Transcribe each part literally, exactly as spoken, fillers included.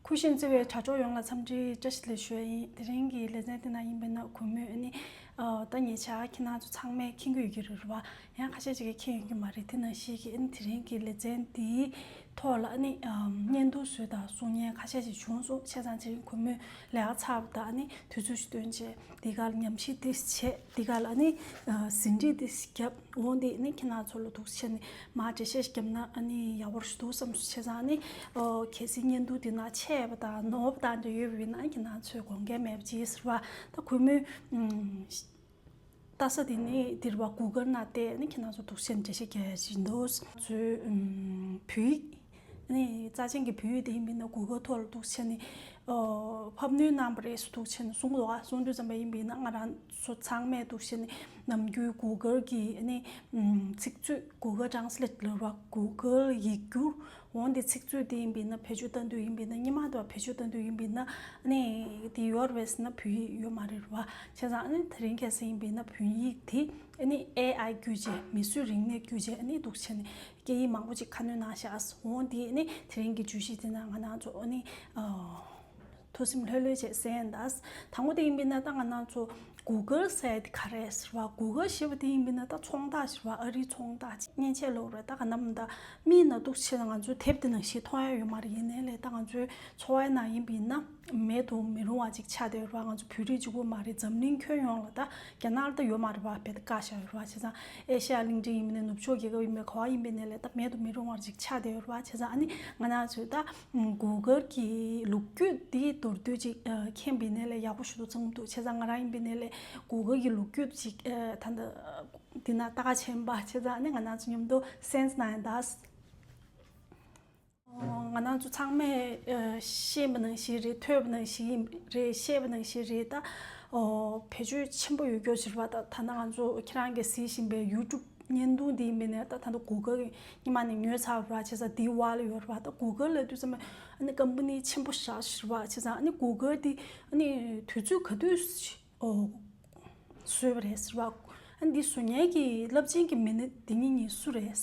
གུས་ཤིང་བརྩེ་བའི་དྲ་གྲོགས་ཡོངས་ལ་འཚམས་འདྲིའི་བཀྲ་ཤིས་བདེ་ལེགས་ཞུ་ཡ་ཡིན། དེ་རིང་གི་ལེ་ཚན་དེ་ནང་ཡིན་པས་ན་གུས་མོས་ཨ་ནི། ཨ། ད་ཉེ་ཆར་ཁྱེད་རང་ཚོ་ཚང་མས་མཁྱེན་གྱི་ཡོད་ཀྱི་རེད་བ། ཡང་ཁ་ཤས་ཅིག་གིས་མཁྱེན་ཡོད་ཀྱི་མ་རེད། དེ་ནང་བཞིན་གྱི་ཨ་ནི་དེ་རིང་གི་ལེ་ཚན་འདིའི་ཐོག་ལ་ཨ་ནི། ཨམ། བརྙན་ཐུང་བཟོས་དང་གསུང་མཁན་ཁ་ཤས་ཅིག་བྱུང་སོང་། བྱས་ཙང་དེ་རིང་གུས་མོས་ལས་ཀ་ཚར་བ་དང་ཨ་ནི་དུས་ཚོད་ཅིག་བཏོན་བྱས་འདི་གར་ཉམས་ཞིབ་འདི་བྱས། འདི་ག་ལ་ནི། ཨ། ཟིན་བྲིས་འདི་བརྒྱབ། འོ་འདི་ནི་ཁྱེད་རང་ཚོ་ལ་འདུག་བྱས་ནས་མར་འགྲེལ་བཤད་བརྒྱབ་ན་ཨ་ནི་ཡག་པོ་ཞིག་འདུག་བསམ་སོང་། བྱས་ཙང་ནི། ཨོ། གལ་སྲིད་བརྙན་ཐུང་འདི་ནང་ཆད་པ་དང་ནོར་བ་དང་འདྲ་ཡོད་པ་ཡིན་ན་ཁྱེད་རང་ཚོས་དགོངས་འགལ་མེད་པ་ཅིག་ཟེར་བ། ད་གུས་མོས། ཨམ། ལྟ་ས་དེ་ནི་འདིར་བ་གུ་གལ་ནང་བལྟས་ནི་ཁྱེད་རང་ཚོ་འདུག་བྱས་ནས་འགྲེལ་བཤད་རྒྱག་ཡ་ཅིག་འདུག་ཚོའི། ཨམ། བོད་ཡིག་ནི་རྩ་ཆེན་གྱི་བོད་ཡིག་དེ་ཡིན་པས་ན་གུ་གལ་ཐོག་ལ་འདུག་བྱས་ནས། ཨོ། ཕབ་སྣོན་གནང་བ་རེད་ཟེར་འདུག་བྱས་ནས་གསུངས་འདུག་ཨ། གསུངས་དུས་ཙམ་པ་ཡིན་པས་ན་ང་རང་ཚོ་ཚང་མས་འདུག་བྱས་ནས་ནམ་རྒྱུན་གུ་གལ་གྱི་ནི། ཨམ། ཚིག་མཛོད། གུ་གལ་ཊེན་སི་ལེཊ་ལབ་ར། གུ་གལ་ཡིག་སྒྱུར། འོ་འདི་ཚིག་མཛོད་དེ་ཡིན་པས་ན་བེད་སྤྱོད་བཏང་དུས་ཡིན་པས་ན། སྔོན་མ་དང་བེད་སྤྱོད་བཏང་དུས་ཡིན་པས་ན་ནི་དེ་ཡོད་རེད་ཟེར་ན་བོད་ཡིག་ཡོད་མ་རེད་བ། བྱས་ཙང་ཨ་ནི་དེ་རིང་ཁ་སང་ཡིན་པས་ན་བོད་ཡིག་དེ་ཨ་ནི་ཨེ་ཨའི་བརྒྱུད་བྱས། མིས་བཟོས་རིག་གནས་བརྒྱུད་བྱས་ཨ་ནི་འདུག་བྱས་ནས་སྐད་ཡིག་མང་པོ་ཅིག་ཁ་སྣོན་གནང་ཤག་འོ་འདི་ནི་དེ་རིང་གི་བརྗོད་གཞི་དེ་ནང་ང་རང་ཚོ་ཨ་ནི། ཨ། ཐུགས་སེམས་ལྷོད་ལྷོད་བྱས་གསན་ད། དང་པོ་དེ་ཡིན་པས་ན་ད་ང་རང་ཚོ་གུ་གལ་ཟེར་ཡ་དེ་ག་རེ་རེད་ཟེར་བ། གུ་གལ་ཞེས་པ་དེ་ཡིན་པས་ན་ད་ཚོང་རྟགས་ཟེར་བ། ཨ་རིའི་ཚོང་རྟགས་ཅིག་མཉེན་ཆས་ལོག་རེད། ད་ག་ནམ་ད་མིག་ནང་འདུག་བྱས་ན་ང་ཚོའི་དེབ་དེ་ནང་བཞིན་མཐོང་ཡ་ཡོད་མ་རེད། ཡིན་ནའི་ལས་ད་ང་ཚོའི་འཚོ་བའི་ནང་ཡིན་པས་ན་མེད་དུ་མི་རུང་བ་ཅིག་ཆགས་བསྡད་ཡོད་རེད་བ། ང་ཚོ་བོད་རིགས་གཅིག་པུ་མ་རེད། འཛམ་གླིང་ཁྱོན་ཡོངས་ལ་ད་རྒྱ་ནག་ལ་ད་ཡོད་མ་རེད་བ། རྦད་དེ་བཀག་བཞག་ཡོད་རེད་བ། བྱས་ཙང་ཨེ་ཤ་ཡ་གླིང་ཕྲན་ཡིན་པ་ནས་ནུབ་ཕྱོགས་རྒྱལ་ཁབ་ཡིན་པ་ནས་ག་བ་ཡིན་པ་ནས་ལས་ད་མེད་དུ་མི་རུང་བ་ཅིག་ཆགས་བསྡད་ཡོད་རེད་བ། བྱས་ཙང་ཨ་ནི་ང་རང་ཚོའི་ད་གུ་གལ་གྱི་ལོ་རྒྱུས་འདི་མདོར་བསྡུས་ཅིག་མཁྱེན་པ་ཡིན་ནའི་ལས་ཡག་པོ་ཞིག་འདུག་བསམ་གྱི་འདུག་བྱས་ཙང་ང་རང་ཡིན་པ་ཡིན་ནའི་ལས་གུ་གལ་གྱི་ལོ་རྒྱུས་ཅིག་ཨ། ད་ལྟ་འདི་ན་ལྟ་ག་ཕྱིན་པ། བྱས་ཙང་ཨ་ནི་ང་རང་ཚོ་མཉམ་དུ་གསན་གནང་ཡ་ད། ང་རང་ཚོ་ཚང་མས་ཨ། ཤེས་པ་ནང་བཞིན་རེད། ཐོས་པ་ནང་བཞིན་རེད། ཤེས་པ་ནང་བཞིན་རེད། ད་ཨོ། བེད་སྤྱོད་ཆེན་པོ་ཡོད་རྒྱུ་ཞིག་རེད་བ། ད་ད་ནང་ང་ཚོ་ཁྱེད་རང་གིས་གཟིགས་བཞིན་པའི་ཡུ་ཊུབ་བརྙན་ཐུང་འདི་ཡིན་པ་ཡིན་ནའི་ད་ད་ལྟ་གུ་གལ་གྱིས་སྔོན་མ་ནས་ཉོས་ཚར་བ་རེད་བ། བྱས་ཙང་འདིའི་འོག་ལ་ཡོད་རེད་བ། ད་གུ་གལ་ལབ་དུས་ཙམ་པ་ཨ་ནི་ཀམ་པ་ནི་ཆེན་པོ་ཞིག་རེད་བ། བྱས་ཙང་ཨ་ནི་གུ་གལ་འདི་ཨ་ནི་དུས་ཚོད་ག་དུས་ཨོ། བཟོས་པ་རེད་ཟེར་བ། ཨ་ནི་འདི་བཟོ་མཁན་གྱི་རླབས་ཆེན་གྱི་མི་སྣ་འདི་གཉིས་གཉིས་སུ་རེད།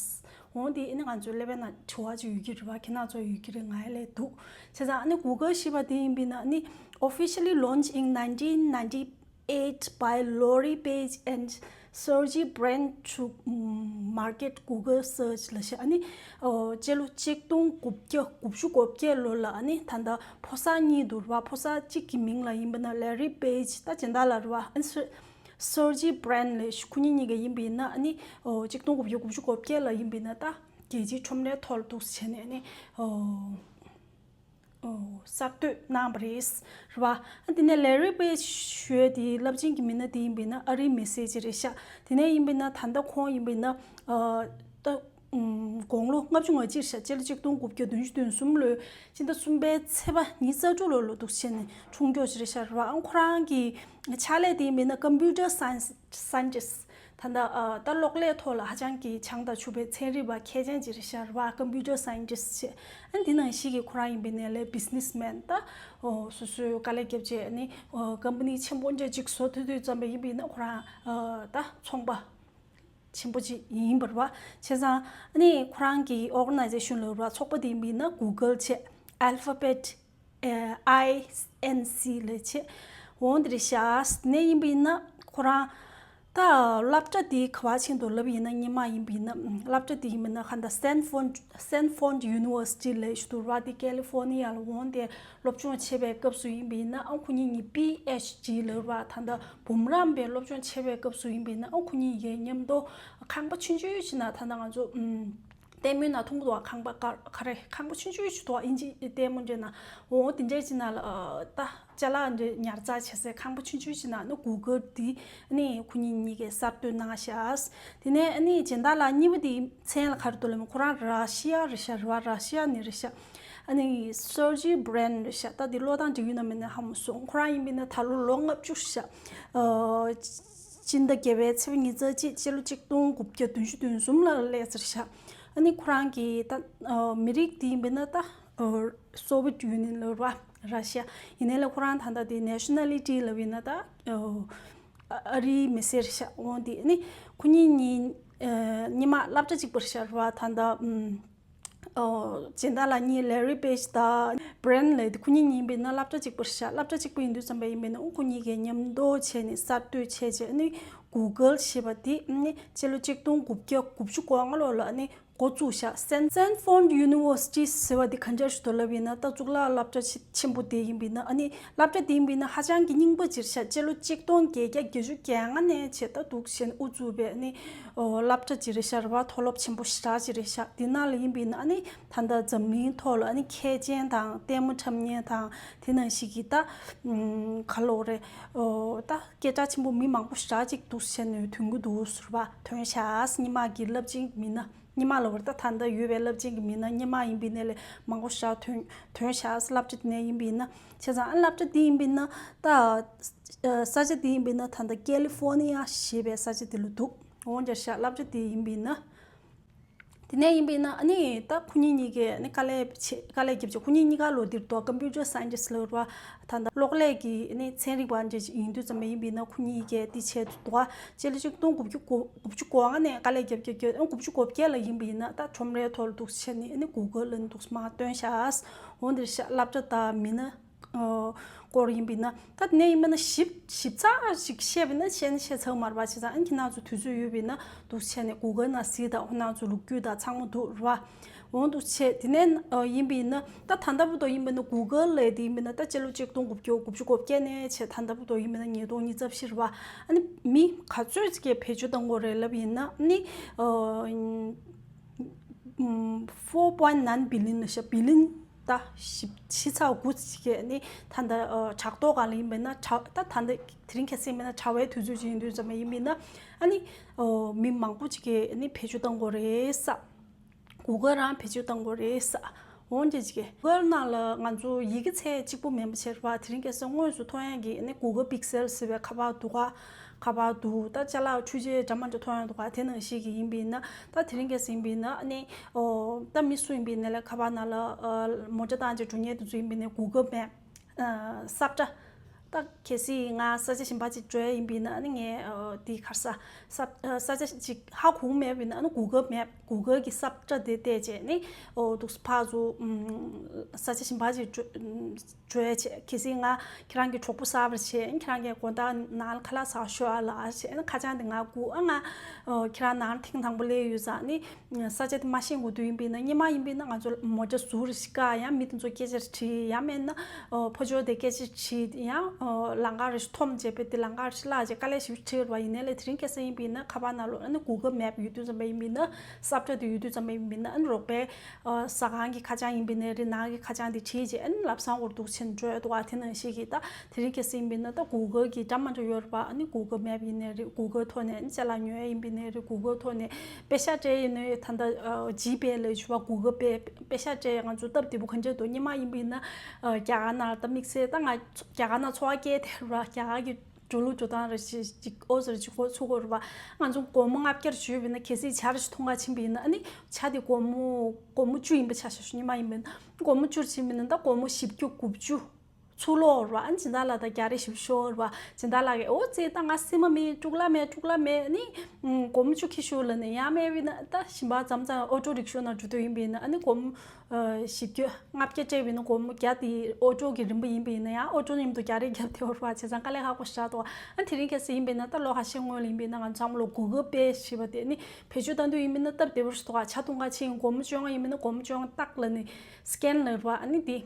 འོ་འདི་ཨ་ནི་ང་ཚོའི་ཀླད་པའི་ནང་དྲི་བ་ཅིག་ཡོད་ཀྱི་རེད་བ། ཁྱེད་རང་ཚོ་ཡོད་ཀྱི་རེད། ང་ཡ་ལས་འདུག་བྱས་ཙང་ཨ་ནི་གུ་གལ་ཞེས་པ་དེ་ཡིན་པས་ན་ཨ་ནི། Officially launched in nineteen ninety-eight by Larry Page and Sergey Brin to, um, market Google search ལབ་ཤག་ཨ་ནི། ཨོ། སྤྱི་ལོ་ཆིག་སྟོང་དགུ་བརྒྱ་དགུ་བཅུ་གོ་བརྒྱད་ལོ་ལ་ཨ་ནི་ད་ལྟ་ཕོ་གསར་གཉིས་འདུག་རེད་བ། ཕོ་གསར་གཅིག་གི་མིང་ལ་ཡིན་པ་ན་Larry Page ད་སྦྱིན་བདག་ལ་རེད་བ། ཨ་ནི་Sergey Brin ལབ་ཤག་ཁོ་གཉིས་གཉིས་ཀ་ཡིན་པ་ཡིན་ན་ཨ་ནི། ཨོ། ཆིག་སྟོང་དགུ་བརྒྱ་དགུ་བཅུ་གོ་བརྒྱད་ལ་ཡིན་པ་ཡིན་ན་ད་རྒྱལ་སྤྱིའི་ཁྲོམ་རའི་ཐོག་ལ་འདུག་བྱས་ནས་ཨ་ནི། ཨོ། ཨོ། གསར་གཏོད་གནང་བ་རེད་རེད་བ། ཨ་དེ་ནས་Larry Page ཞུ་ཡ་དེ་རླབས་ཆེན་གྱི་མི་སྣ་དེ་ཡིན་པ་ཡིན་ན་ཨ་རིའི་མི་སེར་ཅིག་རེད་ཤག་དེ་ནས་ཡིན་པ་ཡིན་ན་ད་ལྟ་ཁོང་ཡིན་པ་ཡིན་ན། ཨ། ད། ཨུམ། དགུང་ལོ་ལྔ་བཅུ་ང་གཅིག་རེད་ཤག་སྤྱི་ལོ་ཆིག་སྟོང་དགུ་བརྒྱ་བདུན་ཅུ་དོན་གསུམ་ལོའི་ཕྱི་ཟླ་གསུམ་པའི་ཚེས་པ་ཉི་ཤུ་རྩ་དྲུག་ལོ་ལ་འདུག་བྱས་ནས་འཁྲུངས་ཀྱོག་ཅིག་རེད་ཤག་རེད་བ། ཨང་ཁོ་རང་གི་ཕྱག་ལས་དེ་ཡིན་པ་ཡིན་ན་Computer Science Scientist ད་ལྟ། ཨ། ད་གློག་ཀླད་ཐོག་ལ་ཧ་ཅང་གི་བྱང་དང་ཆུབ་པའི་ཚན་རིག་པ་མཁས་ཅན་ཅིག་རེད་ཤག་རེད་བ། Computer Scientist བྱས། ཨ་འདི་ནང་བཞིན་གྱི་ཁོ་རང་ཡིན་པ་ཡིན་ནའི་ལས་Businessman ད། ཨོ། སོ་སོའི་དཀའ་ལས་བརྒྱབ་བྱས་ནི། ཨོ། ཀམ་པ་ནི་ཆེན་པོ་འདྲ་ཅིག་བཟོ་ཐུབ་དུས་ཙམ་པ་ཡིན་པ་ཡིན་ན་ཁོ་རང་། ཨ། ད་ཚོང་པ་ཆེན་པོ་ཅིག་ཡིན་པ་རེད་བ། བྱས་ཙང་ཨ་ནི་ཁོ་རང་གི་Organization ལབ་རེད་བ། ཚོགས་པ་དེ་ཡིན་པ་ཡིན་ན་Google བྱས། Alphabet ཨ། I N C ལབ་བྱས། འོ་འདི་རེད་ཤག་དེ་ནས་ཡིན་པ་ཡིན་ན་ཁོ་རང་ད་སློབ་གྲྭ་དེ་ག་པར་ཕྱིན་འདུག་ལབ་ཡིན་ན་སྔོན་མ་ཡིན་པ་ཡིན་ན་སློབ་གྲྭ་དེ་ཡིན་པ་ཡིན་ན་གང་ལྟར་Stanford Stanford University ལབ་ཞིག་འདུག་རེད་བ། དེ་California ལ་འོང་སྟེ་སློབ་སྦྱོང་བྱེད་པའི་སྐབས་སུ་ཡིན་པ་ཡིན་ན་ཨང་ཁོ་གཉིས་གཉིས་P H D ལབ་རེད་བ། ད་ལྟ་འབུམ་རམས་པའི་སློབ་སྦྱོང་བྱེད་པའི་སྐབས་སུ་ཡིན་པ་ཡིན་ན་ཨང་ཁོ་གཉིས་ཀྱིས་མཉམ་དུ་ཁང་པ་ཆུང་ཆུང་ཞིག་ནང་ད་ལྟ་ང་ཚོ་ཨུམ། ལྟད་མོའི་ནང་མཐོང་གི་འདུག་བ། ཁང་པ་ག་ག་རེ་ཁང་པ་ཆུང་ཆུང་ཞིག་འདུག་བ། ཨིན་ཇི་ལྟད་མོ་འདྲའི་ནང་འོ་དེ་འདྲའི་ཅིག་ནང་ལ་ཨ། ད་ཅ་ལག་འདྲ་ཉར་ཚགས་བྱེད་སའི་ཁང་པ་ཆུང་ཆུང་ཞིག་ནང་ནི་Google འདི་ནི་ཁོ་གཉིས་གཉིས་ཀས་གསར་གཏོད་གནང་ཤག་དེ་ནས་ནི་སྦྱིན་བདག་ལགས་གཉིས་པ་དེའི་མཚན་ལ་ག་རེ་འདུག་ལབ་ན་ཁོ་རང་ར་ཤི་ཡ་རེད་ཤག་རེད་བ། ར་ཤི་ཡ་ནས་རེད་ཤག་ཨ་ནི་Sergey Brin རེད་ཤག་ད་འདི་ཀློག་སྟངས་འགྲིག་ཡོད་ན་མེད་ན་ཧ་མ་སོང་། ཁོ་རང་ཡིན་པ་ཡིན་ན་ད་ལོ་ལོ་ལྔ་བཅུ་ཤག་ཨ། སྤྱི་ཟླ་བརྒྱད་པའི་ཚེས་པ་ཉི་ཤུ་རྩ་གཅིག་སྤྱི་ལོ་ཆིག་སྟོང་དགུ་བརྒྱ་བདུན་ཅུ་དོན་གསུམ་ལ་སླེབས་ཚར་ཤག་ཨ་ནི་ཁོ་རང་གི་ད་ཨ། མི་རིགས་དེ་ཡིན་པ་ཡིན་ན་ད་ཨ། Soviet Union ལབ་ར་ར་ཤི་ཡ་ཡིན་ནའི་ལས་ཁོ་རང་ད་ལྟ་དེ་Nationality ལབ་ཡིན་ན་ད་ཨ། ཨ་རིའི་མི་སེར་ཤག་འོ་དེ་ནི་ཁོ་གཉིས་གཉིས་ཨ། སྔོན་མ་སློབ་གྲྭ་གཅིག་པ་རེད་ཤག་རེད་བ། ད་ལྟ་ཨམ། ཨོ། སྦྱིན་བདག་ལགས་གཉིས་Larry Page དང་Brian Lacey ཁོ་གཉིས་གཉིས་ཡིན་པས་ན་སློབ་གྲྭ་གཅིག་པ་རེད་ཤག་སློབ་གྲྭ་གཅིག་པ་ཡིན་དུས་ཙམ་པ་ཡིན་པས་ན་ཨོ་ཁོ་གཉིས་ཀས་མཉམ་དུ་བྱས་ནས་གསར་གཏོད་བྱས་བྱས་ནས་Google ཞེས་པ་དེ་ནི་སྤྱི་ལོ་ཆིག་སྟོང་དགུ་བརྒྱ་དགུ་བཅུ་གོ་ལྔ་ལོ་ལ་ནི་འགོ་བཙུགས་ཤག Stan- Stanford University ཟེར་བ་དེ་ག་འདྲ་ཞིག་འདུག་ལབ་ཡིན་ན་ད་གཙུག་ལག་སློབ་གྲྭ་ཆེ- ཆེན་པོ་དེ་ཡིན་པས་ན་ཨ་ནི་སློབ་གྲྭ་དེ་ཡིན་པས་ན་ཧ་ཅང་གི་རྙིང་པ་ཅིག་རེད་ཤག་སྤྱི་ལོ་ཆིག་སྟོང་བརྒྱད་བརྒྱ་བརྒྱད་ཅུ་གྱ་ལྔ་ནས་བྱས་ད་འདུག་བྱས་ནས་དབུ་བཙུགས་པའི་ཨ་ནི་ཨོ་སློབ་གྲྭ་ཅིག་རེད་ཤག་རེད་བ། མཐོ་སློབ་ཆེན་པོ་ཞེ་དྲག་ཅིག་རེད་ཤག་དེ་ནང་ལ་ཡིན་པས་ན་ཨ་ནི་ད་ལྟ་འཛམ་གླིང་ཐོག་ལ་ཨ་ནི་མཁས་ཅན་དང་ལྟད་མོ་འཁྲབ་མཁན་དང་དེ་ནང་བཞིན་གྱི་ད་ཨམ་ག་ལབ་དགོས་རེད། ཨོ་ད་སྐད་གྲགས་ཆེན་པོ་མི་མང་པོ་ཞེ་དྲག་ཅིག་འདུག་བྱས་ནས་ཐོན་གྱི་འདུག་ཟེར་བ། ཐོན་ཤག་སྔོན་མ་གི་རླབས་ཆེན་གྱི་མི་སྣ། སྔོན་མ་ལབ་པ་རེད་ད། ད་ལྟ་ཡོད་པའི་རླབས་ཆེན་གྱི་མི་སྣ་སྔོན་མ་ཡིན་པའི་ནས་ལས་མང་པོ་ཞེ་དྲག་ཐོན་ཐོན་ཤག་སློབ་གྲྭ་དེ་ནས་ཡིན་པའི་ན། བྱས་ཙང་ཨ་སློབ་གྲྭ་དེ་ཡིན་པའི་ན་ད་ཨ་ས་ཆ་དེ་ཡིན་པའི་ན་ད་ལྟ་California ཞེས་པའི་ས་ཆ་དེ་ལ་འདུག་འོང་རྒྱ་ཤག་སློབ་གྲྭ་དེ་ཡིན་པའི་ན། དེ་ནས་ཡིན་པའི་ན་ཨ་ནི་ད་ཁོ་གཉིས་གཉིས་ཀས་ཨ་ནི་དཀའ་ལས་བྱེད་དཀའ་ལས་བརྒྱབ་བྱས་ཁོ་གཉིས་གཉིས་ཀ་ལོ་དེར་དུ་Computer Scientist ལབ་པ་ད་ལྟ་གློག་ཀླད་ཀྱི་ཨ་ནི་ཚན་རིག་པ་འདྲ་ཞིག་ཡིན་དུས་ཙམ་པ་ཡིན་པའི་ན་ཁོ་གཉིས་ཀས་དེ་བྱས་འདུག་ག་སྤྱི་ལོ་ཆིག་སྟོང་དགུ་བརྒྱ་དགུ་བཅུ་གོ་ལྔ་ནས་དཀའ་ལས་བརྒྱབ་བརྒྱབ་བརྒྱབ་ཨ་དགུ་བཅུ་གོ་བརྒྱད་ལ་ཡིན་པ་ཡིན་ན་ད་ཁྲོམ་རའི་ཐོག་ལ་འདུག་བྱས་ནས་ཨ་ནི་Google ལ་འདུག་མར་བཏོན་ཤག་འོང་དེར་ཤག་སློབ་གྲྭ་དང་མི་སྣ་ཨོ་སྐོར་ཡིན་པ་ཡིན་ན་ད་དེ་ནས་ཡིན་པ་ན་ཞིབ་ཞིབ་ཚགས་ཤིག་བཤད་པ་ན་བཤད་ན་བཤད་ཚར་མ་རེད་པ། བྱས་ཙང་ཨ་ནི་ཁྱེད་རང་ཚོ་དུས་ཚོད་ཡོད་པ་ཡིན་ན་འདུག་བྱས་ནས་Google ནང་གཟིགས་དང་ཁོ་རང་ཚོ་ལོ་རྒྱུས་དང་ཚང་མ་འདུག་རེད་པ། འོང་འདུག་བྱས་དེ་ནས་ཨ་ཡིན་པ་ཡིན་ན་ད་ད་ལྟ་བར་དུ་ཡིན་པ་ན་Google ལས་དེ་ཡིན་པ་ན་ད་སྤྱི་ལོ་ཆིག་སྟོང་དགུ་བརྒྱ་དགུ་བཅུ་གོ་བརྒྱད་ནས་བྱས་ད་ལྟ་བར་དུ་ཡིན་པ་ན་ཉིས་སྟོང་ཉི་ཤུ་རྩ་བཞི་རེད་པ། ཨ་ནི་མི་ག་ཚོད་ཅིག་གིས་བེད་སྤྱོད་བཏང་གི་ཡོད་རེད་ལབ་ཡིན་ན་ཨ་ནི་ཨ། ཨུམ། four point nine billion ལ་ཤ་billion ད་བཞི་བཞི་ཚེག་དགུ་ཅིག་གིས་ནི་ད་ལྟ་ཨ་དྲ་ཐོག་སྒང་ལ་ཡིན་པས་ན་དྲ་ད་ད་ལྟ་དེ་རིང་ཁ་སང་ཡིན་པས་ན་དྲ་བའི་དུས་ཚོད་ཅིག་ཡིན་དུས་ཙམ་པ་ཡིན་པས་ན་ཨ་ནི་ཨོ་མི་མང་པོ་ཅིག་གིས་ནི་བེད་སྤྱོད་བཏང་གི་ཡོད་རེད་ས། Google རང་བེད་སྤྱོད་བཏང་གི་ཡོད་རེད་ས། འོང་ཅིག་ཅིག་གིས་Google ནང་ལ་ང་ཚོ་ཡི་གེ་ཚད་གཅིག་པུ་མིན་པ་བྱས་རེད་པ། དེ་རིང་ཁ་སང་དངོས་སུ་མཐོང་ཡག་གི་ནི་Google Pixel ཟེར་བའི་ཁ་པར་འདུག་ག་ཁ་པར་འདུག་ད་ཅ་ལག་འཕྲུལ་ཆས་འདྲ་མི་འདྲ་མཐོང་ཡག་འདུག་ག་དེ་ནང་བཞིན་གྱི་ཡིན་པས་ན་ད་དེ་རིང་ཁ་སང་ཡིན་པས་ན་ཨ་ནི་ཨོ་ད་མི་སུ་ཡིན་པས་ན་ལས་ཁ་པར་ནང་ལ་ཨ་མོ་ཊ་བཏང་བྱས་འགྲོ་མཁན་དེ་ཚོ་ཡིན་པས་ན་Google Map ཨ་ས་ཁྲ་ད་གལ་སྲིད་ང་ས་ཆ་གཞན་པ་ཅིག་འགྲོ་ཡག་ཡིན་པས་ན་ཨ་ནི་ངས་ཨ་དེ་ག་རེ་ཟ་ས་ཨ་ས་ཆ་ཅིག་ཧ་གོ་མེད་པས་ན་ཨ་ནི་Google Map Google གི་ས་ཁྲ་དེ་བལྟས་བྱས་ནི་ཨོ་འདུག་སེ་ཕར་ཚུར་ཨམ་ས་ཆ་གཞན་པ་ཅིག་འགྲོ་འགྲོ་ཡག་བྱས། གལ་སྲིད་ང་ཁྱེད་རང་གི་གྲོགས་པོ་གསར་པ་བྱས། ཁྱེད་རང་གི་དགོང་དག་ནང་ལ་ཁ་ལག་ཟ་ཤོག་ཨ་ལགས་བྱས། ཁ་བྱང་དེ་ང་སྒུག་ཨ་ང་ཨོ་ཁྱེད་རང་ནང་ཐེངས་དང་པོ་སླེབས་ཡོད་ཙང་ནི་ས་ཆ་དེ་མ་ཤེས་དགོས་དུས་ཡིན་པས་ན་སྔོན་མ་ཡིན་པས་ན་ང་ཚོ་མོ་ཊ་ཟུར་ཞིག་བཀག་ཡང་མི་དེ་ཚོ་སྐད་ཆ་དྲིས་ཡང་མིན་ན་ཨོ་ཕོ་ཅོ་དེ་སྐད་ཆ་དྲིས་ཡང་ཨོ་ལམ་ཁ་རེ་ཞིག་མཐོང་བྱས་པས་དེ་ལམ་ཁ་རེ་ཞིག་བརླག་བྱས་དཀའ་ལས་ཞིག་འཕྲད་པ་ཡིན་ནའི་ལས་དེ་རིང་ཁ་སང་ཡིན་པས་ན་ཁ་པར་ནང་ལོགས་ཨ་ནི་Google Map ཡོད་དུས་ཙམ་པ་ཡིན་པས་ན་ས་ཁྲ་དེ་ཡོད་དུས་ཙམ་པ་ཡིན་པས་ན་ཨ་ནི་རོགས་པས་ཨ་ཟ་ཁང་གི་ཁ་བྱང་ཡིན་པས་ན་རེད། ནང་གི་ཁ་བྱང་དེ་བྲིས་བྱས་ཨ་ནི་ལམ་སང་འོར་འདུག་ཕྱིན་འགྲོ་ཡག་འདུག་ག་དེ་ནང་བཞིན་གྱི་ད་དེ་རིང་ཁ་སང་ཡིན་པས་ན་ད་Google གི་འདྲ་མི་འདྲ་ཡོད་རེད་པ། ཨ་ནི་Google Map ཡིན་ནའི་རེད། Google ཐོག་ནས་ཨ་ནི་ཅ་ལག་ཉོ་ཡག་ཡིན་པས་ན་རེད། Google ཐོག་ནས་པེ་ཤག་སྤྲད་ཡིན་ནའི་ད་ལྟ་ཨ་G Pay ལབ་ཞུ་བ་Google Pay པེ་ཤག་སྤྲད་ང་ཚོ་སྟབས་བདེ་པོ་ག་འདྲ་འདུག་སྔོན་མ་ཡིན་པས་ན་ཨ་རྒྱ་གར་ནང་ད་དམིགས་བསལ་ད་ང་རྒྱ་གར་ནང་འཚོ་བ་སྐྱེལ་བསྡད་རེད་པ། རྒྱ་གར་གི་འགྲོ་ལུགས་འགྲོ་སྟངས་རེ་ཞིག་ཅིག་ཨོ་ཟེར་ཅིག་གོ་ཚུགས་ཀྱི་རེད་པ། ང་ཚོ་སྒོར་མོ་ལྔ་བརྒྱ་རེ་ཞུས་པས་ན་གལ་སྲིད་ཇ་རེ་ཞིག་འཐུང་ག་ཕྱིན་པ་ཡིན་ན་ཨ་ནི་ཇ་དེ་སྒོར་མོ་སྒོར་མོ་བཅུ་ཡིན་པ་ཆ་བཞག་ཞུ་སྔོན་མ་ཡིན་པས་ན་སྒོར་མོ་བཅུ་རེ་ཕྱིན་པ་ཡིན་ན་ད་སྒོར་མོ་བཞི་བཅུ་དགུ་བཅུ་ཚུར་ལོག་རེད་པ། ཨ་ནི་སྦྱིན་བདག་ལགས་དང་རྒྱ་རེ་ཞིག་ཤོར་རེད་པ། སྦྱིན་བདག་ལགས་ཀྱིས་ཨོ་ཙི་ད་ང་སེམས་མ་མེད་དཀྲུག་ལ་མེད་དཀྲུག་ལ་མེད་ཨ་ནི་སྒོར་མོ་བཅུ་ཁྱེར་ཤོག་ལབ་ནས་ཡང་མེད་པས་ན་ད་གཞན་པ་མཚམས་མཚམས་ཨོ་ཊོ་རིག་ཤོ་ནང་འགྲོ་དུས་ཡིན་པས་ན་ཨ་ནི་སྒོར་མོ་ཨ་བཞི་བཅུ་ལྔ་བརྒྱ་སྤྲད་པ་ཡིན་ན་སྒོར་མོ་བརྒྱ་དེ་ཨོ་ཊོ་གི་རིན་པ་ཡིན་པ་ཡིན་ན་ཡང་ཨོ་ཊོ་མཉམ་དུ་རྒྱ་རེ་བརྒྱབ་བསྡད་ཡོད་རེད་པ། བྱས་ཙང་དཀའ་ལས་ཁག་པོ་ཞེ་དྲག་འདུག་ཨ་དེ་རིང་ཁ་སང་ཡིན་པས་ན་ད་ལོ་ཁ་ཤས་སྔོན་ལ་ཡིན་པས་ན་ང་ཚོ་ཚང་མ་ལོ་Google Pay ཞེས་པ་དེ་ནི་བེད་སྤྱོད་གཏོང་དུས་ཡིན་པས་ན་སྟབས་བདེ་པོ་ཞིག་འདུག་ཇ་འཐུང་ག་ཕྱིན་སྒོར་མོ་བཅོ་ལྔ་ཡིན་པས་ན་སྒོར་མོ་བཅོ་ལྔ་ཏག་ལབ་ནས་སི་ཀེན་ལབ་རེད་པ། ཨ་ནི་དེ་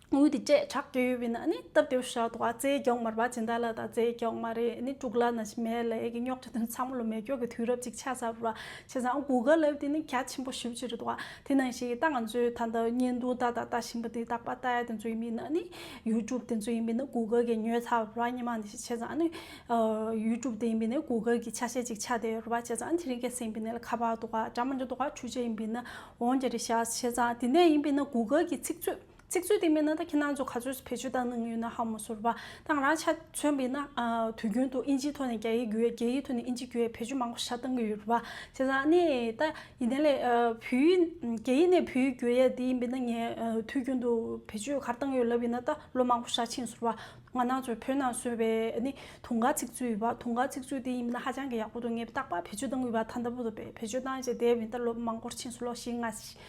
དངུལ་དེ་སྤྲད་དྲག་གི་ཡོད་པས་ན་ཨ་ནི་སྟབས་བདེ་པོ་ཞེ་དྲག་འདུག་ཨ་རྩིས་རྒྱག་མ་རེད་པ། སྦྱིན་བདག་ལགས་དང་རྩིས་རྒྱག་མ་རེད། ཨ་ནི་དཀྲུག་ལ་ནང་བཞིན་མེད་ལབ་ཡག་གི་རྙོག་དྲ་དེ་ཚང་མ་ལོ་མེད་སྐྱོ་གི་དུས་རབས་ཅིག་ཆགས་ཚར་རེད་པ། བྱས་ཙང་ཨ་Google ལབ་དེ་ནི་རྒྱ་ཆེན་པོ་ཞེ་པོ་ཅིག་རེད་འདུག་ཨ། དེ་ནང་བཞིན་ད་ང་ཚོའི་ད་ལྟ་བརྙན་ཐུང་ད་ད་ལྟ་བཞིན་པ་དེ་རྟག་པར་ལྟ་ཡག་དེ་ཚོ་ཡིན་པས་ན་ཨ་ནི་YouTube དེ་ཚོ་ཡིན་པས་ན་Google གིས་ཉོས་ཚར་རེད་པ། སྔོན་མ་ནས་བྱས་ཙང་ཨ་ནི་ཨ་YouTube དེ་ཡིན་པས་ན་Google གི་ཆ་ཤས་ཅིག་ཆགས་བསྡད་ཡོད་རེད་པ། བྱས་ཙང་ཨ་ནི་དེ་རིང་ཁ་སང་ཡིན་པས་ན་ལ་ཁ་པར་འདུག་ག་འདྲ་མི་འདྲ་འདུག་ག་འཕྲུལ་ཆས་ཡིན་པས་ན་འོང་རྒྱ་རེད་ཤག་བྱས་ཙང་དེ་ནས་ཡིན་པས་ན་Google གི་ཚིག་མཛོད་ཚིག་མཛོད་དེ་མིན་ན་ད་ཁྱེད་རང་ཚོ་ག་ཚོད་བེད་སྤྱོད་བཏང་གནང་གི་ཡོད་ན་ཧ་མ་གོ་རེད་པ། ད་ང་རང་ཆ་མཚོན་པ་ཡིན་ན་ཨ་དུས་རྒྱུན་དུ་ཨིན་ཇིའི་ཐོག་ནས་རྒྱ་ཡིག་བསྒྱུར་ཡག་རྒྱ་ཡིག་ཐོག་ནས་ཨིན་ཇི་བསྒྱུར་ཡག་བེད་སྤྱོད་མང་པོ་ཞེ་དྲག་བཏང་གི་ཡོད་རེད་པ། བྱས་ཙང་ཨ་ནི་ད་ཡིན་ནའི་ལས་ཨ་བོད་ཡིག་རྒྱ་ཡིག་ནས་བོད་ཡིག་བསྒྱུར་ཡག་དེ་ཡིན་པས་ན་ངས་ཨ་དུས་རྒྱུན་དུ་བེད་སྤྱོད་ག་རེ་བཏང་གི་ཡོད་ལབ་ཡིན་ན་ད་ལོ་མང་པོ་ཞེ་དྲག་ཕྱིན་སོང་རེད་པ། ང་རང་ཚོའི་བོད་ནང་བཟོས་པའི་ཨ་ནི་དུང་དཀར་ཚིག་མཛོད་ཡོད་པ། དུང་དཀར་ཚིག་མཛོད་དེ་ཡིན་པས་ན་ཧ་ཅང་གི་ཡག་པོ་འདུག་ངས་རྟག་པར་བེད་སྤྱོད་བཏང་གི་ཡོད་པ། ད་ལྟ་བར་དུ་བེད་བེད་སྤྱོད་བཏང་བྱས་བསྡད་པ་ཡིན། ད་ལོ་མང་པོ་ཕྱིན་སོང་། ལོ་བཞི་ལྔ་ཞིག་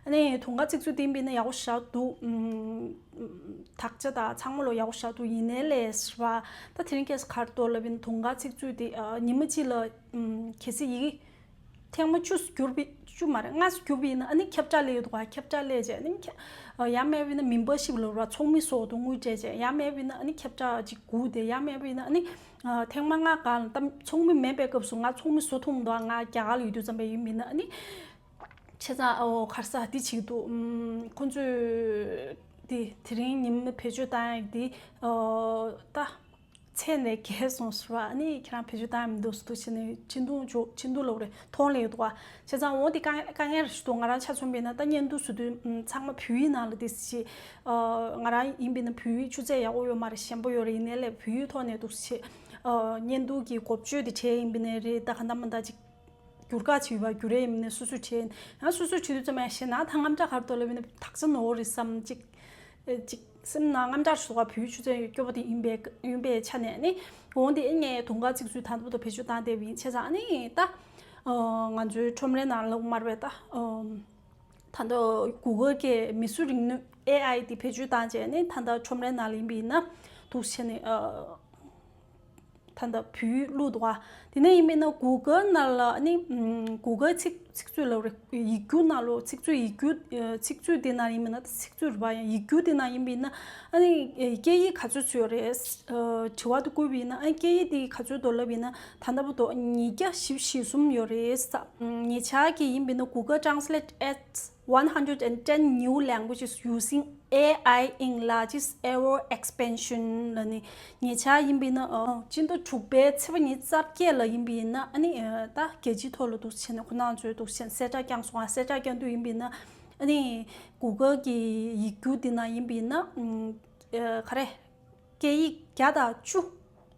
ཨ་ནི་དུང་དཀར་ཚིག་མཛོད་དེ་ཡིན་པ་ཡིན་ན་ཡག་པོ་ཞེ་དྲག་འདུག་ཨམ། དག་ཆ་དང་ཚང་མ་ལོ་ཡག་པོ་ཞེ་དྲག་འདུག་ཡིན་ནའི་ལས་ར་བ། ད་དེ་རིང་ཁྱེད་ག་རེ་འདུག་ལབ་ཡིན་ན་དུང་དཀར་ཚིག་མཛོད་དེ་ཨ། ཉི་མ་གཅིག་ལ་ཨམ། གལ་སྲིད་ཡི་གེ་ཐེངས་མ་བཅུ་བསྒྱུར་བ་བཅུ་མ་རེད། ལྔ་བསྒྱུར་བ་ཡིན་ན་ཨ་ནི་ཁྱབ་བསྒྲགས་སླེབས་ཡོད་འདུག་ཁྱབ་བསྒྲགས་སླེབས་རྗེས་ཨ་ནི་ཁྱ་ཨ། ཡང་མེད་པ་ཡིན་ན་མེམ་བར་ཤིབ་ལབ་ར་ཚོགས་མི་སོགས་དང་དངུལ་སྤྲད་རྗེས་ཡང་མེད་པ་ཡིན་ན་ཨ་ནི་ཁྱབ་བསྒྲགས་ཅིག་སྒུག་དེ་ཡང་མེད་པ་ཡིན་ན་ཨ་ནི་ཨ། ཐེངས་མ་ལྔ་གང་ལ་ད་ཚོགས་མི་མེད་པའི་སྐབས་སུ་ང་ཚོགས་མི་བཟོ་ཐུབ་མི་འདུག་ང་རྒྱ་གར་ལ་ཡོད་དུས་ཙམ་པ་ཡིན་པ་ཡིན་ན་ཨ་ནི། བྱས་ཙང་ཨོ་ག་རེ་ཟ་འདི་བྱེད་ཀྱི་འདུག་ཨམ། ཁོང་ཚོས་འདི་དེ་རིང་ཉི་མ་བེད་སྤྱོད་བཏང་ཡག་འདི་ཨོ་ད་ཚད་ནས་བརྒལ་སོང་ཟེར་བ། ཨ་ནི་ཁྱེད་རང་བེད་སྤྱོད་བཏང་ཡག་མི་འདུག་ཟེར་འདུག་བྱས་ནས་ཆེ་འདུག་ཆེ་འདུག་ལབ་རེད། མཐོང་ལེ་ཡོད་འདུག་བ། བྱས་ཙང་འོ་འདི་དཀའ་དཀའ་ངལ་རེ་ཞིག་འདུག་ང་རང་ཆ་མཚོན་པ་ཡིན་ན་ད་བརྙན་ཐུང་བཟོ་དུས་ཨམ། ཚང་མ་བོད་ཡིག་ནང་ལ་འདི་ཞིག་ཨོ་ང་རང་ཡིན་པ་ཡིན་ན་བོད་ཡིག་ཆུ་ཚད་ཡག་པོ་ཡོད་མ་རེད། ཞན་པོ་ཡོད་རེད། ཡིན་ནའི་ལས་བོད་ཡིག་ཐོག་ནས་འདུག་བྱས་ཨོ་བརྙན་ཐུང་གི་འགོ་བརྗོད་འདི་བྱས་ཡིན་པ་ཡིན་ན་རེད། ད་ག་འདྲ་མ་འདྲ་ཅིག་བསྒྱུར་བཀག་བྱས་ཡོད་པ་བསྒྱུར་ཡས་ཡིན་ནའི་སོ་སོས་བྱས་ཡིན་ན་སོ་སོས་བྱེད་དུས་ཙམ་ཡང་ཞེད་སྣང་དང་དངངས་སྐྲག་ག་རེ་འདུག་ལབ་ཡིན་ན་དག་ཆ་ནོར་རེད་བསམ་ཅིག་ཨེ་ཅིག་སེམས་ནང་དངངས་སྐྲག་ཞུ་བ་བོད་ཆུ་ཚད་སྐྱོ་པོ་དེ་ཡིན་པའི་ཡིན་པའི་ཆ་ནས་ནི་འོང་དེ་ངས་དུང་དཀར་ཚིག་མཛོད་ད་ལྟ་བར་དུ་བེད་སྤྱོད་བཏང་བསྡད་པ་ཡིན། བྱས་ཙང་ནི་ད་ང་ཚོའི་ཁྲོམ་རའི་ནང་ལ་མར་བས་ད་ད་ལྟ་གུ་གལ་གྱི་མིག་གཟུགས་རིག་ནུས་ཨེ་ཨའི་དེ་བེད་སྤྱོད་བཏང་བྱས་ནི་ད་ལྟ་ཁྲོམ་རའི་ནང་ལ་ཡིན་པ་ཡིན་ན་འདུག་བྱས་ནི། ད་ལྟ་བོད་ཡིག་བླུགས་འདུག་ཨ། དེ་ནས་ཡིན་པས་ན་གུ་གལ་ནང་ལ་ནི་གུ་གལ་ཚིག་ཚིག་མཛོད་ལབ་རེད། ཡིག་སྒྱུར་ནང་ལོགས་ཚིག་མཛོད་ཡིག་སྒྱུར་ཚིག་མཛོད་དེ་ནང་ཡིན་པས་ན་ཚིག་མཛོད་རེད་པ། ཡང་ཡིག་སྒྱུར་དེ་ནང་ཡིན་པས་ན་ཨ་ནི་སྐད་ཡིག་ག་ཚོད་ཚུད་ཡོད་རེད། དྲི་བ་དེ་བཀོད་པས་ན་ཨ་སྐད་ཡིག་དེ་ག་ཚོད་འདུག་ལབ་པས་ན་ད་ལྟ་བར་དུ་ཉིས་བརྒྱ་བཞི་བཅུ་ཞེ་གསུམ་ཡོད་རེད། ངེད་ཅག་གི་ཡིན་པས་ན་Google Translate adds one hundred and ten new languages using A I in largest ever expansion ལ་ནི་ཉེ་ཆར་ཡིན་པས་ན་ཨ་སྤྱི་ཟླ་དྲུག་པའི་ཚེས་པ་ཉི་ཤུ་རྩ་བརྒྱད་ལ་ཡིན་པས་ན་ཨ་ནི་ཨ་ད་རྒྱལ་སྤྱིའི་ཐོག་ལ་འདུག་བྱས་ནས་ཁོ་རང་ཚོས་འདུག་བྱས་ནས་གསལ་བསྒྲགས་བསྐྱངས་སོང་ཨ། གསལ་བསྒྲགས་བསྐྱངས་དུས་ཡིན་པས་ན་ཨ་ནི་Google གི་ཡིག་སྒྱུར་འདི་ན་ཡིན་པས་ན་ཨ་ག་རེ། སྐད་ཡིག་བརྒྱ་དང་བཅུ་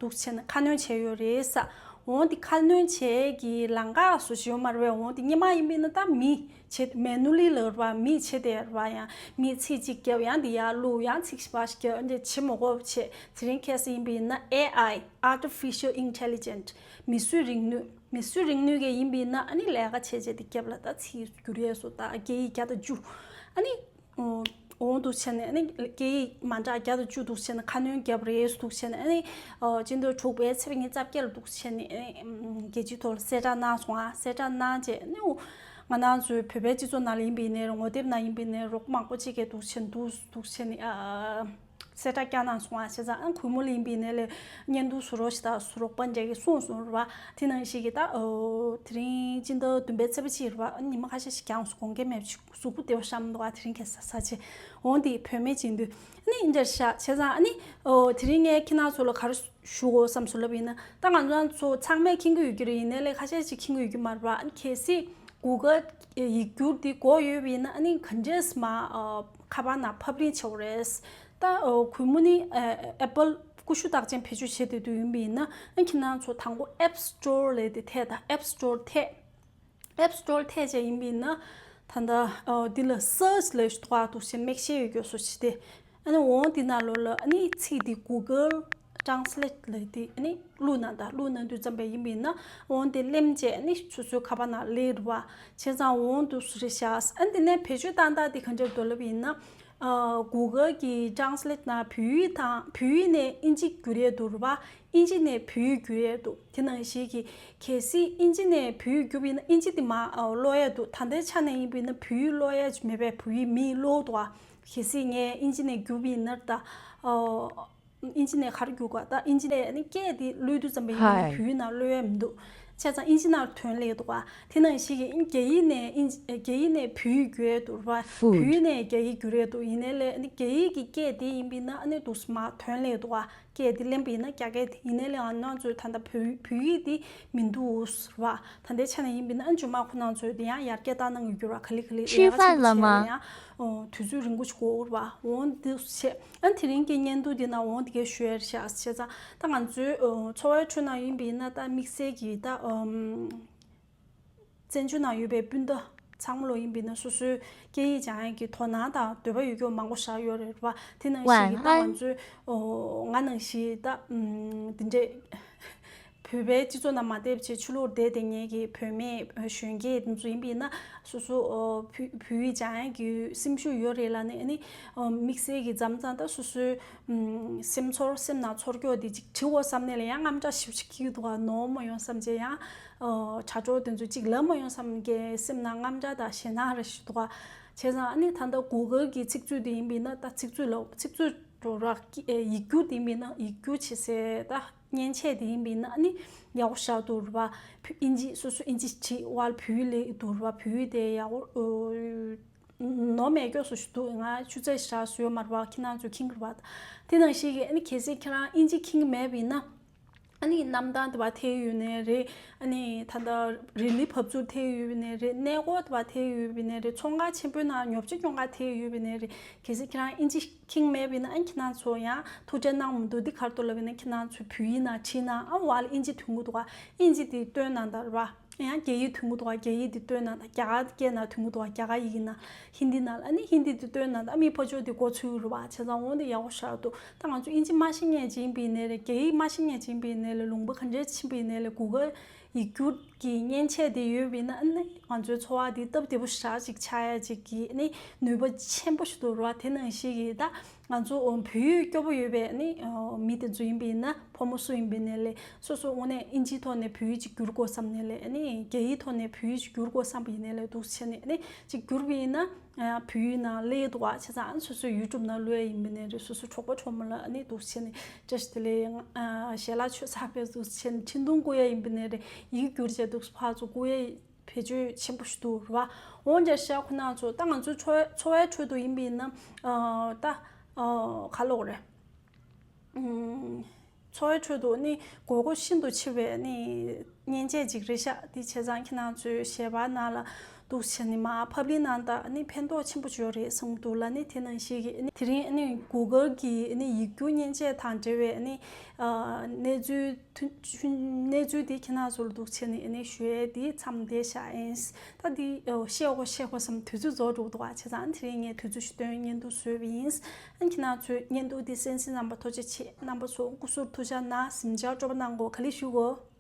འདུག་བྱས་ནས་ཁ་སྣོན་བྱས་ཡོད་རེད་ས། འོང་དེ་ཁ་སྣོན་བྱས་ཀྱི་ལམ་ཁ་སུ་ཞིག་ཡོད་མ་རེད་པས། འོང་དེ་སྔོན་མ་ཡིན་པས་ན་ད་མི་བྱེད་manually ལབ་ར་བ་མི་བྱེད་དེ་ར་བ་ཡང་མི་ཚིག་གཅིག་རྒྱབ་ཡང་དེ་ཡར་བླུག་ཡང་ཚིག་གཞན་པ་ཞིག་རྒྱབ་འདི་བྱེད་མ་དགོས་བྱས། དེ་རིང་ཁ་སང་ཡིན་པས་ན་ཨེ་ཨའི་Artificial Intelligent མིག་གཟུགས་རིག་ནུས་མིག་གཟུགས་རིག་ནུས་གས་ཡིན་པས་ན་ཨ་ནི་ལས་ཀ་བྱས་བྱས་དེ་རྒྱབ་ལ་ད་ཚིག་བསྒྱུར་ཡས་སུ་ད་སྐད་ཡིག་བརྒྱ་དང་བཅུ་ཨ་ནི། འོང་འདུག་བྱས་ནས་ཨ་ནི་སྐད་ཡིག་མ་འདྲ་བརྒྱ་དང་བཅུ་འདུག་བྱས་ནས་ཁ་སྣོན་བརྒྱབ་རེད་འདུག་བྱས་ནས་ཨ་ནི་སྤྱི་ཟླ་དྲུག་པའི་ཚེས་པ་ཉི་ཤུ་རྩ་བརྒྱད་ལ་འདུག་བྱས་ནས་ཨ་ནི་རྒྱལ་སྤྱིའི་ཐོག་ལ་གསལ་བསྒྲགས་གནང་སོང་ཨ། གསལ་བསྒྲགས་གནང་རྗེས་ཨ་ནི་ང་རང་ཚོའི་བོད་པའི་སྤྱི་ཚོགས་ནང་ལ་ཡིན་པའི་ནས་ངོ་དེབ་ནང་ཡིན་པའི་ནས་རོགས་པ་མང་པོ་ཅིག་གིས་འདུག་བྱས་འདུག་འདུག་བྱས་ནས་གསལ་བསྒྲགས་བསྐྱངས་གནང་སོང་ཨ། བྱས་ཙང་ཨ་གུས་མོ་ལ་ཡིན་པའི་ནས་ལས་བརྙན་ཐུང་བཟོ་རོགས་ཞེས་ད་བཟོ་རོགས་པ་འདྲ་གིས་གསུངས་སོང་རེད་བ། དེ་ནང་བཞིན་གྱི་ད་དེ་རིང་སྤྱི་ཟླ་བདུན་པའི་ཚེས་པ་གཅིག་རེད་བ། ཨ་ནི་ཉི་མ་ཁ་ཤས་ཤིག་འགྱངས་སོང་དགོངས་འགལ་མེད་ཅིག་གཟུགས་པོ་བདེ་བོ་ཤམ་འདུག་ཨ། དེ་རིང་ཁ་སང་ས་ཆེ་འོང་དེ་བུད་མེད་བྱེད་དུས་ཨ་ནི་འདིར་ཤ་བྱས་ཙང་ཨ་ནི་ཨོ་དེ་རིང་ངས་ཁྱེད་རང་ཚོ་ལ་ག་རེ་ཞུ་དགོས་བསམ་སོང་ལབ་ཡིན་ན་ད་ང་ཚོ་ཚོ་ཚང་མས་མཁྱེན་གྱི་ཡོད་ཀྱི་རེད། ཡིན་ནའི་ལས་ཁ་ཤས་ཅིག་མཁྱེན་གྱི་ཡོད་ཀྱི་མ་རེད་བ། ཨ་ནི་གལ་སྲིད་Google་ཡིག་སྒྱུར་འདི་དགོས་ཡོད་པ་ཡིན་ན་ཨ་ནི་ག་འདྲས་མ་ཁ་པར་ནང་ཕབ་ལེན་བྱེད་དགོས་རེད། ད་ཨོ་གུས་མོ་ནི་Apple་ཀུ་ཤུ་རྟགས་ཅན་བེད་སྤྱོད་བྱེད་བསྡད་དུས་ཡིན་པ་ཡིན་ན་ཨ་ནི་ཁྱེད་རང་ཚོ་དང་པོ་App Store་ལས་དེ་ཐད་ད་App Store་ཐད། App Store་ཐད་བྱས་ཡིན་པས་ན་ད་ལྟ་ཨོ་འདི་ལ་search་ལབ་ཞིག་འདུག་ཨ། འདུག་བྱས་མིག་ཤེལ་ཡོད་རྒྱུ་བཟོ་ཞིག་སྟེ། ཨ་ནི་འོང་འདི་ནང་ལོགས་ལ་ཨ་ནི་ཚིག་འདི་Google Translate་ལབ་དེ་ཨ་ནི་བླུགས་ན་ད་བླུགས་ན་དུས་ཙམ་པ་ཡིན་པས་ན་འོང་འདི་ལེམ་བྱས་ཨ་ནི་སོ་སོའི་ཁ་པར་ནང་སླེབས་རེད་བ། བྱས་ཙང་འོང་འདུག་སུ་རེད་ཤག་ཨ་ནི་འདི་ནས་བེད་སྤྱོད་བཏང་སྟངས་འདི་ག་འདྲ་འདུག་ལབ་ཡིན་ན། Google་གི་Translate་ནང་བོད་ཡིག་དང་བོད་ཡིག་ནས་ཨིན་ཇི་བསྒྱུར་ཡས་འདུག་རེད་བ། ཨིན་ཇི་ནས་བོད་ཡིག་བསྒྱུར་ཡས་འདུག་དེ་ནང་བཞིན་གྱི་གལ་སྲིད་ཨིན་ཇི་ནས་བོད་ཡིག་བསྒྱུར་བ་ཡིན་ན་ཨིན་ཇི་དེ་མར་ཨ་ཀློག་ཡས་འདུག་ད་ལྟའི་ཆ་ནས་ཡིན་པ་ཡིན་ན་བོད་ཡིག་ཀློག་ཡས་མེད་པས་བོད་ཡིག་མི་ཀློག་འདུག་ཨ། གལ་སྲིད་ངས་ཨིན་ཇི་ནས་བསྒྱུར་བ་ཡིན་ན་ད་ཨ་ཨིན་ཇི་ནས་ག་རེ་བསྒྱུར་དགོས་ད་ཨིན་ཇི་ནས་ཨ་ནི་སྐད་དེ་ཀློག་དུས་ཙམ་པ་ཡིན་པ་ཡིན་ན་བོད་ཡིག་ནང་ཀློག་ཡས་མི་འདུག་བྱས་ཙང་ཨིན་ཇི་ནང་ཐོན་སླེབས་འདུག་ག་དེ་ནང་བཞིན་གྱི་ཨིན་རྒྱ་ཡིག་ནས་ཨིན་རྒྱ་ཡིག་ནས་བོད་ཡིག་བསྒྱུར་ཡས་འདུག་རེད་བ། བོད་ཡིག་ནས་རྒྱ་ཡིག་བསྒྱུར་ཡས་འདུག་ཡིན་ནའི་ལས་ཨ་ནི་རྒྱ་ཡིག་གི་སྐད་དེ་ཡིན་པ་ཡིན་ན་ཨ་ནི་འདུག་སེ་མར་ཐོན་སླེབས་འདུག་ག་སྐད་དེ་ལེན་པ་ཡིན་ན་རྒྱ་སྐད་དེ་ཡིན་ནའི་ལས་ང་རང་ཚོའི་ད་ལྟ་བོད་བོད་ཡིག་དེ་མི་འདུག་རེད་བ། ད་ལྟའི་ཆ་ནས་ཡིན་པ་ཡིན་ན་ཨ་ནི་རྗེས་མ་ཁོ་རང་ཚོས་དེ་ཡང་ཡར་རྒྱས་བཏང་གནང་གི་ཡོད་རེད་བ། ག་ལེ་ག་ལེ་ལས་ཀ་ཚིག་ཏུ་བྱས་ན་ཡང་དུས་ཚོད་རིང་པོ་ཞིག་འགོར་བ་འོང་འདུག་བྱས། ཨ་ནི་དེ་རིང་གི་བརྙན་ཐུང་འདི་ནང་འོང་དེ་གའི་ཞུ་ཡ་རེད་ཤག་བྱས་ཙང་ད་ང་ཚོའི་འཚོ་བའི་ཁྲོད་ནང་ཡིན་པ་ཡིན་ན་ད་དམིགས་བསལ་གྱི་ད་བཙན་བྱོལ་ནང་ཡོད་པའི་སྤུན་ཟླ་ཚང་མ་ལོ་ཡིན་པ་ཡིན་ན་སོ་སོའི་སྐད་ཡིག་སྦྱང་ཡ་གི་དོ་སྣང་དང་འདོད་པ་ཡོད་རྒྱུ་མང་པོ་ཞིག་ཡོད་རེད་བ། དེ་ནང་བཞིན་གྱི་ད་ང་ཚོའི་ང་ནང་བཞིན་ད་འདི་འདྲའི་ བོད་པའི་སྤྱི་ཚོགས་ནང་མ་བསྡད་པ་བྱས་ཕྱི་ལོགས་བསྡད་བསྡད་མཁན་གྱི་བུད་མེད་གཞོན་སྐྱེས་དེ་ཚོ་ཡིན་པ་ཡིན་ན་སོ་སོ་བོད་བོད་ཡིག་སྦྱང་ཡག་གི་སེམས་ཤུགས་ཡོད་རེད་ལབ་ནས་ཨ་ནི་དམིགས་བསལ་གྱི་མཚམས་མཚམས་ད་སོ་སོའི་སེམས་ཚོར་སེམས་ནང་ཚོར་སྐྱོ་དེ་ཅིག་བྲིས་འོ་བསམ་ནས་ལ་ཡང་དངངས་སྐྲག་ཞེ་པོ་ཅིག་སྐྱེ་གི་འདུག་ག་ནོར་མ་ཡོང་བསམ་བྱས་ཡང་དྲ་གྲོགས་དེ་ཚོ་ཅིག་ལབ་མ་ཡོང་བསམ་གྱི་སེམས་ནང་དངངས་སྐྲག་དང་ཞེད་སྣང་རེ་ཞིག་འདུག་ག་བྱས་ཙང་ཨ་ནི་ད་ལྟ་Google་གི་ཚིག་མཛོད་དེ་ཡིན་པ་ཡིན་ན་ད་ཚིག་མཛོད་ལ་ཚིག་མཛོད་འགྲོ་ར་ཡིག་སྒྱུར་དེ་ཡིན་པ་ཡིན་ན་ཡིག་སྒྱུར་བྱེད་སའི་ད་མཉེན་ཆས་དེ་ཡིན་པ་ཡིན་ན་ཨ་ནི་ཡག་པོ་ཞེ་དྲག་འདུག་ར་བ། ཨིན་ཇི་སོ་སོ་ཨིན་ཇི་བྲིས་པ་བོད་ཡིག་ལབ་ཀྱི་འདུག་ར་བ། བོད་ཡིག་དེ་ཡག་པོ་ནོར་མེད་སྐྱོ་སོ་ཞིག་འདུག་ང་ཆུ་ཚོད་ཞེ་དྲག་བཟོས་ཡོད་མ་རེད་བ། ཁྱེད་རང་ཚོས་མཁྱེན་གྱི་རེད་བ། དེ་ནང་བཞིན་གྱི་ཨ་ནི་གལ་སྲིད་ཁྱེད་རང་ཨིན་ཇི་མཁྱེན་གྱི་མེད་པ་ཡིན་ན། ཨ་ནི་གནམ་ཐང་དེ་བ་ཐེ་ཡོད་ནའི་རེད། ཨ་ནི་ད་ལྟ་རི་ལི་བབས་ཚུགས་ཐེ་ཡོད་ནའི་རེད། གནས་སྐོར་དེ་བ་ཐེ་ཡོད་ནའི་རེད། ཚོང་ཁང་ཆེན་པོའི་ནང་ཉོ་ཆ་སྐྱོང་ག་ཐེ་ཡོད་ནའི་རེད། གལ་སྲིད་ཁྱེད་རང་ཨིན་ཇི་མཁྱེན་མེད་པ་ཡིན་ན་ཨ་ནི་ཁྱེད་རང་ཚོ་ཡང་ཐུགས་ཁྲལ་གནང་མི་འདུག་འདི་ག་རེ་འདུག་ལབ་པ་ཡིན་ན་ཁྱེད་རང་ཚོ་བོད་ཡིག་ནང་བྲིས་ན་ཨ་བ་ལ་ཨིན་ཇི་ཐོན་གྱི་འདུག་ག་ཨིན་ཇི་དེ་སྟོན་ན་ད་རེད་བ། ཡང་རྒྱ་ཡིག་ཐོན་གྱི་འདུག་ག་རྒྱ་ཡིག་དེ་སྟོན་ན་ད་རྒྱ་གར་སྐད་ནང་ཐོན་གྱི་འདུག་ག་རྒྱ་གར་ཡིག་ནང་ཧིན་དི་ནང་ལ་ཨ་ནི་ཧིན་དི་དེ་སྟོན་ན་ད་ཨ་མི་ཕར་ཕྱོགས་དེ་མགོ་ཚོས་རེད་བ། བྱས་ཙང་འོ་འདི་ཡག་པོ་ཞེ་དྲག་འདུག་ད་ང་ཚོ་ཨིན་ཇི་མ་ཤེས་མཁན་ཅིག་ཡིན་པ་ཡིན་ནའི་རེད། རྒྱ་ཡིག་མ་ཤེས་མཁན་ཅིག་ཡིན་པ་ཡིན་ནའི་རེད། ལུང་པ་ག་འདྲ་ཕྱིན་པ་ཡིན་ནའི་རེད། Google་ཡིག་སྒྱུར་གྱི་མཉེན་ཆས་དེ་ཡོད་པ་ཡིན་ན་ཨ་ནི་ང་ཚོའི་འཚོ་བ་དེ་སྟབས་བདེ་པོ་ཞེ་དྲག་ཅིག་ཆགས་ཡ་ཅིག་གི་ཨ་ནི་ནུས་པ་ཆེན་པོ་ཞིག་འདུག་རེད་བ། དེ་ནང་བཞིན་གྱི་ད་ང་ཚོ་བོད་ཡིག་སྐྱོ་པོ་ཡོད་པའི་ཨ་ནི་མི་དེ་ཚོ་ཡིན་པ་ཡིན་ན་ཕོ་མོ་སུ་ཡིན་པ་ཡིན་ནའི་རེད། སོ་སོ་དངོས་གནས་ཨིན་ཇིའི་ཐོག་ནས་བོད་ཡིག་ཅིག་བསྒྱུར་དགོས་བསམ་ནའི་རེད། ཨ་ནི་རྒྱ་ཡིག་ཐོག་ནས་བོད་ཡིག་ཅིག་བསྒྱུར་དགོས་བསམ་པ་ཡིན་ནའི་རེད། འདུག་བྱས་ནས་ཨ་ནི་ཅིག་བསྒྱུར་བ་ཡིན་ན། ཡང་བོད་ཡིག་ནང་སླེབས་འདུག་བ། བྱས་ཙང་ཨ་ནི་སོ་སོའི་ཡུ་ཊུབ་ནང་བླུག་ཡ་ཡིན་པ་ཡིན་ནའི་རེད། སོ་སོ་གྲོགས་པོ་གྲོགས་མོ་ལ་ཨ་ནི་འདུག་བྱས་ནས་བཀྲ་ཤིས་བདེ་ལེགས་ཡང་ཞལ་ལག་མཆོད་ཚར་བས་འདུག་བྱས་ནས་འཕྲིན་ཐུང་བསྐུར་ཡ་ཡིན་པ་ཡིན་ནའི་རེད། ཡིག་སྒྱུར་བྱས་འདུག་ཕར་ཚུར་བསྐུར་ཡ་ཕལ་ཆེར་ཆེན་པོ་ཞིག་འདུག་རེད་བ། འོན་ཀྱང་ཤག་ཁོ་ན་ཚོ་ད་ང་ཚོའི་འཚོ་བའི་འཚོ་བའི་ཁྲོད་དུ་ཡིན་པ་ཡིན་ན་ད་ག་ལབ་དགོས་རེད། འཚོ་བའི་ཁྲོད་དུ་ནི་དགོས་མཁོ་ཤིན་ཏུ་ཆེ་བའི་ནི་མཉེན་ཆས་ཅིག་རེད་ཤག་དེ་བྱས་ཙང་ཁྱེད་རང་ཚོའི་ཞལ་པར་ནང་ལ་འདུག་བྱས་ནི་མ་ཕབ་ལེན་གནང་དང་ནི་ཕན་ཐོགས་ཆེན་པོ་ཡོད་རེད་བསམ་གྱི་འདུག་ལ། ནི་དེ་ནང་བཞིན་གྱི་ནི་དེ་རིང་ནི་Google་གི་ནི་ཡིག་སྒྱུར་མཉེན་ཆས་དང་འབྲེལ་བའི་ནི་གནས་ཚུལ་གནས་ཚུལ་དེ་ཁྱེད་རང་ཚོ་ལ་འདུག་བྱས་ནི་ནི་ཞུ་ཡས་དེ་མཚམས་བསྡད་བཞག་ཡིན། ད་དེ་བཤད་དགོས་བཤད་དགོས་བསམ་དུས་ཚོད་རྫོགས་འགྲོ་གི་འདུག་བ། བྱས་ཙང་དེ་རིང་ངས་དུས་ཚོད་ཞིག་བཏོན་བརྙན་ཐུང་བཟོས་པ་ཡིན། ཨ་ཁྱེད་རང་ཚོའི་བརྙན་ཐུང་འདི་གསན་གཟིགས་གནང་བ་ཐུགས་རྗེ་ཆེ། རྣམ་པ་ཚོ་སྐུ་གཟུགས་ཐུགས་ཅག་གནང་། གཟིམ་འཇག་སྤྲོ་པོ་གནང་དགོས། ག་ལེ་ཞུ་གོ།